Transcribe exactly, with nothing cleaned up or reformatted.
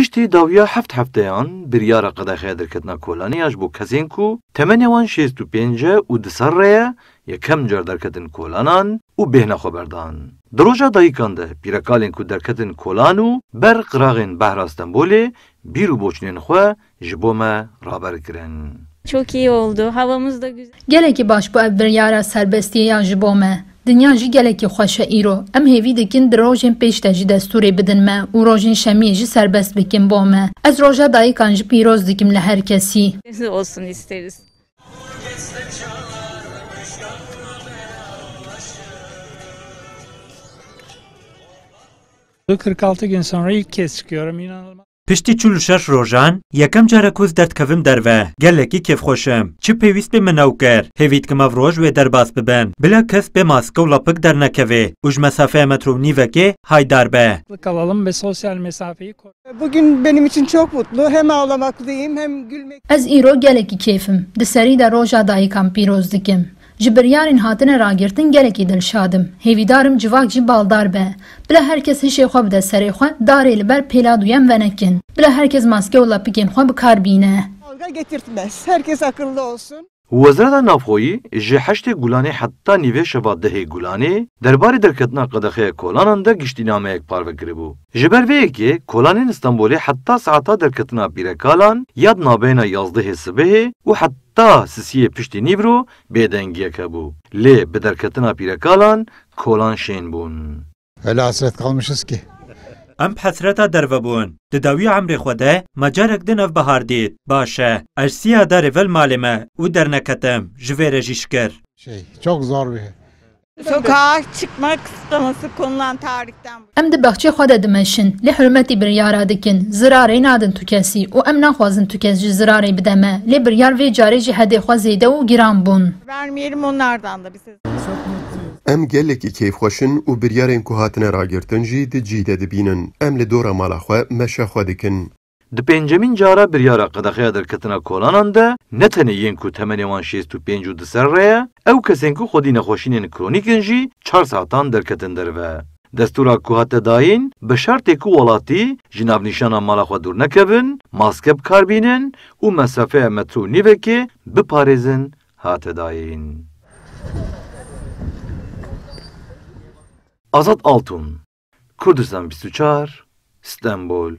Piştî dawiya heft hefteyan biryara qedexeya derketina kolanê ya ji bo kesên ku temenê wan şêst û pênc e û di ser re ye, yekem car derketin kolanan û bêhna xwe berdan. Di roja dayikan de pîrekalên ku derketin kolan û ber qiraxên behra Stenbolê bîr û boçûnên xwe ji bo me raber kirin. Çok iyi oldu. Havamız da güzel. Gelekî baş bû ev biryara serbestiyê ya ji bo me. Dinya jî gelekî xweş e îro. Em hêvî dikin di rojên pêş de jî destûrê bidin me û rojên şemiyê jî serbest bikin bo me. Ez roja dayikan jî pîroz dikim li her kesî. Olsun isteriz. Kırk altı gün sonra ilk kez çıkıyorum. İnanılmaz. Piştî çil û şeş rojan, yekem care ku ez derdikevim derve, gelekî kêfxweş im. Çi pêwîst be min ew kir. Hêvî dikim ev roj wê derbas bibin. Bila kes bê maske û lapik dernekeve û ji mesafeya metro û nîvekê haydar be. Kalalım ve sosyal mesafeyi koru- Bugün benim için çok mutlu. Hem ağlamaklıyım hem gülmek. Ez îro gelekî kêf im. Di serî de roja dayikan pîroz dikim. Ji biryarên hatine ragirtin gelekî dilşad im. Hêvîdar im civak jî baldar be. Bila her kes hişê xwe bide serê xwe, darê li ber pêla duyem venekin. Bila her kes maske û lapikên xwe bi kar bîne. Dalga getirtmez. Herkes akıllı olsun. Wezareta Navxweyî ji heştê Gulanê heta nîvê şeva dehê Gulanê derbarê derketina qedexeya kolanan de giştînameyek parve kiribû. Ji ber vê yekê kolanên Stenbolê heta saeta derketina pîrekalan ya di navbeyna yazdehê sibehê û heta sisiyê piştî nîvro bêdengiyek hebû. Lê bi derketina pîrekalan kolan şên bûn. Öyle hasret kalmışız ki. Em bi hesreta derve bûn. Di dawiya emrê xwe de me carek din ev bihar dît. Baş e. Ez siya darê ve li malê me û derneketim. Ji vê re jî şikir. Şey, çok zor bir. Sokağa çıkma kısıtlaması konulan tarihten bu. Em di baxçê xwe de dimeşin. Lê hurmetî biryara dikin. Zirarê nadin tu kesî û em naxwazin tu kes jî zirarê bide me. Lê biryar vê carê ji hedê xwe zêde û giran bûn. Vermeyelim, onlardan da bize. Em gelekî kêfxweş in û biryarên ku hatine ragirtin jî di cî de dibînin. Em li dora mala xwe meşa xwe dikin. Di pêncemîn cara biryara qedexeya derketina kolanan de ne tenê yên ku temenê wan şêst û pênc û di ser re ye, ew kesên ku xwedî nexweşînên kronîk in jî çar saetan derketin derve. Destûra ku hate dayîn, bi şertê ku welatî ji navnîşana mala xwe dûr nekevin, maske bi kar bînin û mesafeya metro û nîvekê biparêzin, hate dayîn. Azad Altun, Kurdistan bîst û çar, Stenbol.